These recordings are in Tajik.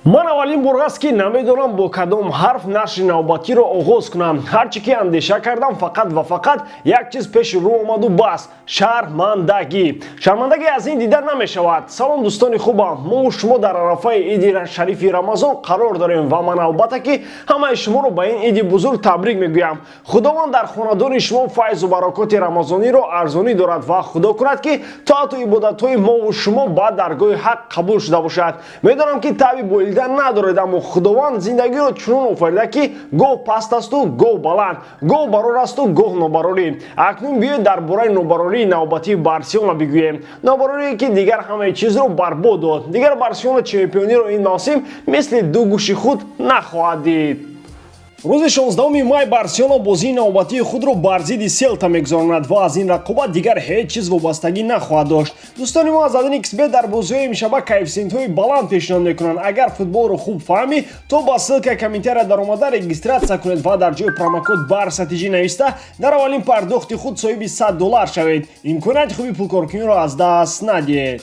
Ман аввалин бор аст, ки намедонам, бо кадом ҳарф нашри навбатиро оғоз кунам. Ҳарчи ки андеша кардам, фақат ва фақат як чиз пеши рӯ омаду бас: шармандагӣ. Шармандагӣ аз ин дида намешавад. Салом, дӯстони хубам! Мо шумо дар арафаи иди шарифи Рамазон қарор дорем ва ман, албатта, ки ҳамаи шуморо ба ин иди бузург табрик мегӯям. Худованд дар хонадони шумо файзу баракоти рамазониро арзонӣ дорад ва Худо кунад, ки тоату ибодатҳои мову шумо ба даргоҳи Ҳақ қабул шуда бошад. Медонам, ки таби болида надоред, аммо Худованд зиндагиро чунон офарида, ки гоҳ паст асту гоҳ баланд, гоҳ барор асту гоҳ нобарорӣ. Акнун биёед, дар бораи нобарории навбатии Барселона бигӯем, нобарорие, ки дигар ҳамаи чизро барбод дод. Дигар Барселона чемпиониро ин мавсим мисли ду гӯши худ нахоҳад дид. Рӯзи 16 май Барселона бозии навбатии худро бар зидди Селта мегузаронад ва аз ин рақобат дигар ҳеҷ чиз вобастагӣ нахоҳад дошт. Дӯстони мо аз 1xBet дар бозиҳои имшаба коэффисиентҳои баланд пешниҳод мекунанд. Агар футболро хуб фаҳмӣ, то ба ссылка комментария даромада регистрация кунед ва дар ҷои промокод БАРСАТИЖИ нависта, дар аввалин пардохти худ соҳиби 100 доллар шавед. Имконияти хуби пулкоркуниро аз даст надиҳед.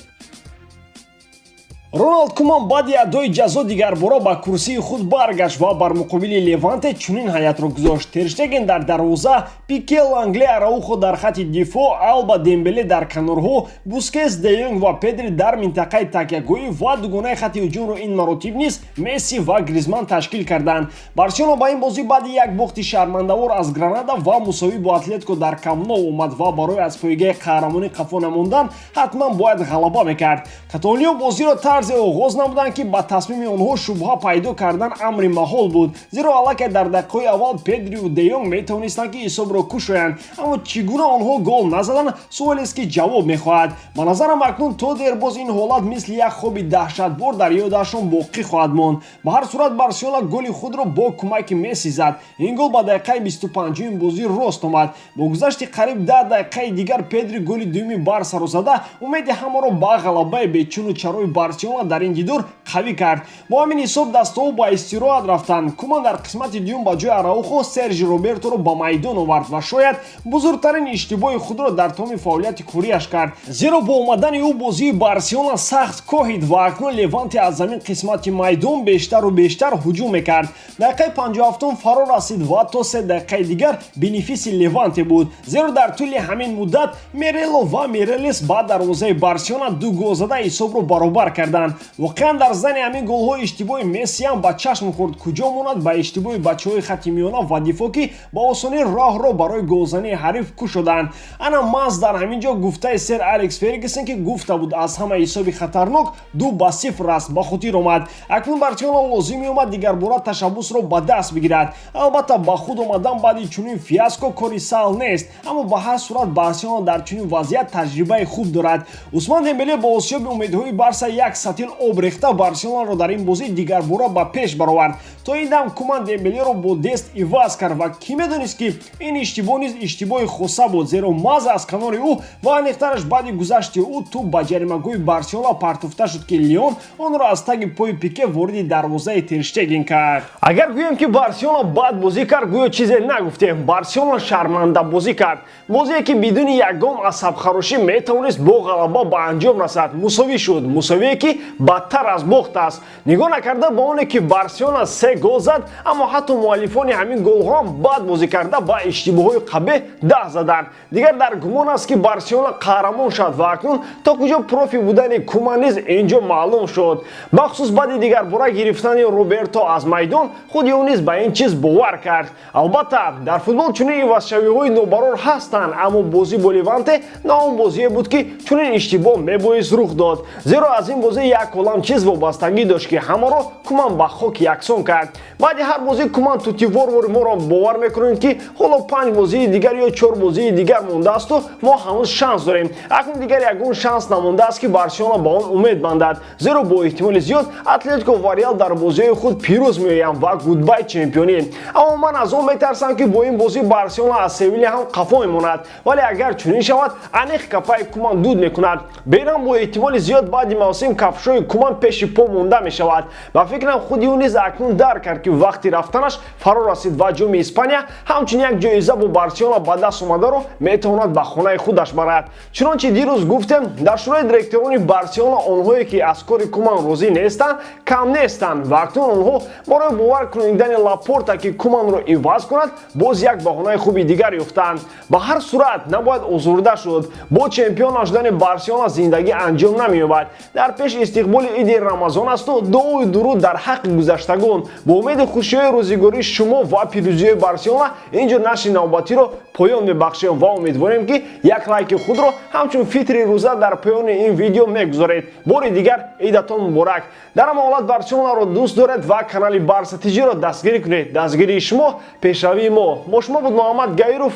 Роналд Куман баъди адои ҷазо дигарбора ба курсии худ баргашт ва бар муқобили Леванте чунин ҳайатро гузошт: Терштеген дар дарвоза, Пике, Лангле, Араухо дар хати дифоъ, Алба, Дембеле дар канорҳо, Бускес, Деёнг ва Педри дар минтақаи такягоҳӣ ва дугонаи хати ҳуҷумро ин маротиб низ Месси ва Гризман ташкил карданд. Барселона ба ин бозӣ баъди як бохти шармандавор аз Гранада ва мусовӣ бо Атлетико дар Камп Ноу омад ва барои аз пойгаи қаҳрамонӣ қафо намондан ҳатман бояд ғалаба мекард. Каталониё бозиро тарзе оғоз намуданд, ки ба тасмими онҳо шубҳа пайдо кардан амри маҳол буд, зеро аллакай дар дақиқаҳои аввал Педриву Деёнг метавонистанд, ки ҳисобро кушоянд. Аммо чӣ гуна онҳо гол назаданд, суолест, ки ҷавоб мехоҳад. Ба назарам, акнун то дербоз ин ҳолат мисли як хоби даҳшатбор дар ёдашон боқӣ хоҳад монд. Ба ҳар сурат, Барселона голи худро бо кӯмаки Месси зад. Ин гол ба дақиқаи 25-уми бозӣ рост омад. Бо гузашти қариб 10 дақиқаи дигар Педри голи дуюми Барсаро зада, умеди ҳамаро ба ғалабаи бечуну чарои Барселона дар ин дидор қавӣ кард. Бо ҳамин ҳисоб дастаҳо ба истироҳат рафтанд. Куман дар қисмати дуюм ба ҷои Араухо Сержи Роберторо ба майдон овард ва шояд бузургтарин иштибоҳи худро дар тамоми фаъолияти кориаш кард, зеро бо омадани ӯ бозии Барселона сахт коҳид ва акнун Леванте аз замин қисмати майдон бештару бештар ҳуҷум мекард. Дақиқаи 57-ум фаро расид ва то 3 дақиқаи дигар бенефиси Леванте буд, зеро дар тӯли ҳамин муддат Мерело ва Мерелес ба дарвозаи Барселона ду гол зада, ҳисобро баробар карданд. Воқеан, дар задани ҳамин голҳо иштибоҳи Мессиам ба чашм хӯрд, куҷо монад ба иштибоҳи бачаҳои хати миёна ва дифоъ, ки ба осонӣ роҳро барои голзании ҳариф кушоданд. Ана маҳз дар ҳамин ҷо гуфтаи сер Алекс Фергюсон, ки гуфта буд, аз ҳама ҳисоби хатарнок 2-0 аст, ба хотир омад. Акнун Барселона лозим меомад дигарбора ташаббусро ба даст бигирад. Албатта, ба худ омадан баъди чунин фиаско кори саҳл нест, аммо ба ҳар сурат Барселона дар чунин вазъият таҷрибаи хуб дорад. Усман Дембеле бо осиёби умедҳои Барса як сатил об рехта, Барселонаро дар ин бозӣ дигарбора ба пеш баровард. То ин дам Куман Дембелеро бо Дест иваз кард ва кӣ медонист, ки ин иштибоҳ низ иштибоҳи хоса буд, зеро маҳз аз канори ӯ ва аниқтараш баъди гузашти ӯ тӯб ба ҷаримагоҳи Барселона партофта шуд, ки Леон онро аз таги пои Пике вориди дарвозаи Терштеген кард. Агар гӯем, ки Барселона бад бозӣ кард, гӯё чизе нагуфтем. Барселона шарманда бозӣ кард. Бозие, ки бидуни ягон асабхарошӣ метавонист бо ғалаба ба анҷом расад, мусовӣ шуд, мусовие, ки бадтар аз бохт аст. Нигоҳ накарда ба оне, ки Барселона се гол зад, аммо ҳатто муаллифони ҳамин голҳо ҳам бад бозӣ карда, ба иштибоҳҳои қабеҳ даст заданд. Дигар дар гумон аст, ки Барселона қаҳрамон шавад ва акнун то куҷо профи будани Куман низ ин ҷо маълум шуд. Бахусус баъди дигарбора гирифтани Роберто аз майдон, худи ӯ низ ба ин чиз бовар кард. Албатта, дар футбол чунин ивазшавиҳои нобарор ҳастанд, аммо бозӣ бо Леванте на он бозие буд, ки чунин иштибоҳ мебоист рух дод, зеро аз ин бозӣ як олам чиз вобастагӣ дошт, ки ҳамаро Куман ба хок яксон кард. Баъди ҳар бозӣ Куман тутиворвори моро бовар мекунем, ки ҳоло панҷ бозии дигар ё чор бозии дигар мондаасту мо ҳанӯз шанс дорем. Акнун дигар ягон шанс намондааст, ки Барселона ба он умед бандад, зеро бо эҳтимоли зиёд Атлетико ва Реал дар бозиҳои худ пирӯз меоянд ва goodbye чемпионӣ. Аммо ман аз он метарсам, ки бо ин бозӣ Барселона аз Севилия ҳам қафо мемонад. Вале агар чунин шавад, аниқ кафаи Куман дуд мекунад. Берам бо эҳтимоли зиёд баъди мавсим кафтани Кафшои Куман пеши по монда мешавад. Ба фикрам, худи ӯ низ акнун дарк кард, ки вақти рафтанаш фаро расид ва Ҷоми Испания ҳамчун як ҷоиза бо Барселона ба даст омадаро метавонад ба хонаи худаш барад. Чунончи дирӯз гуфтем, дар шӯрои директорони Барселона онҳое, ки аз кори Куман розӣ нестанд, кам нестанд ва акнун онҳо барои бовар кунидани Лапорта, ки Куманро иваз кунад, боз як баҳонаи хуби дигар ёфтанд. Ба ҳар сурат, набояд озурда шуд. Бо чемпион нашудани Барселона зиндагӣ анҷом намеёбад. Дар пеш истиқболи иди Рамазон асту дуою дуруд дар ҳаққи гузаштагон. Бо умеди хушиҳои рӯзигории шумо ва пирӯзиҳои Барселона инҷо нашри навбатиро поён мебахшем ва умедворем, ки як лайки худро ҳамчун фитри рӯза дар поёни ин видео мегузоред. Бори дигар идатон муборак. Дар ҳама ҳолат Барселонаро дӯст доред ва канали Барса ТЖро дастгирӣ кунед. Дастгирии шумо — пешравии мо. Бо шумо буд Муҳаммад Гаиров.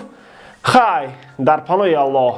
Хай, дар паноҳи Аллоҳ.